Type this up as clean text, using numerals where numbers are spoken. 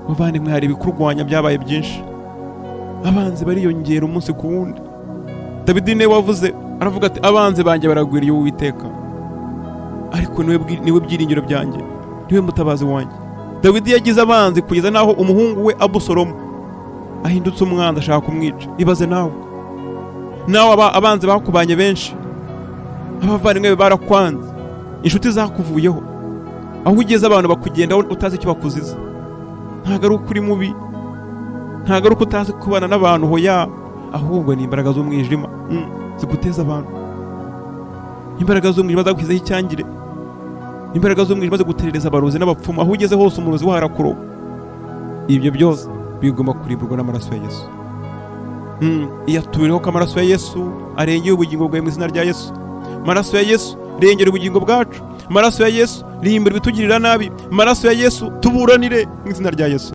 Muvandimwe, hari ibikurwanya byabaye byinshi, abanzi bariyongera umunsi ku wundi. Dawidi niwe wavuze, aravuga ati: "Abanzi banjye baragwiriye, Uwiteka, ariko niwe byiringiro byanjye, niwe mutabazi wanjye." Dawidi yagize abanzi kugeza n'aho umuhungu we Abusalomu ahindutse umwanzi, ashaka kumwica. Ibaze nawe, nawe abanzi bakubanye benshi, abavandimwe be barakwanze, inshuti zakuvuyeho, aho ugeze abantu bakugendaho utazi icyo bakuziza. Ntabwo ari uko uri mubi, ntabwo ari uko utazi kubana n'abantu, hoya, ahubwo ni imbaraga z'umwijima ziguteza abantu. Imbaraga z'umwijima zagushyizeho icyangire, imbaraga z'umwijima ziguterereza abarozi n'abapfumu, aho ugeze hose umurozi waho arakuroga. Ibyo byose bigomba kurimburwa n'amaraso ya Yesu. Iyaturireho ko amaraso ya Yesu arengeye ubugingo bwawe mu izina rya Yesu. Amaraso ya Yesu rengera ubugingo bwacu. Amaraso ya Yesu rimbura ibitugirira nabi. Amaraso ya Yesu tuburanire mu izina rya Yesu.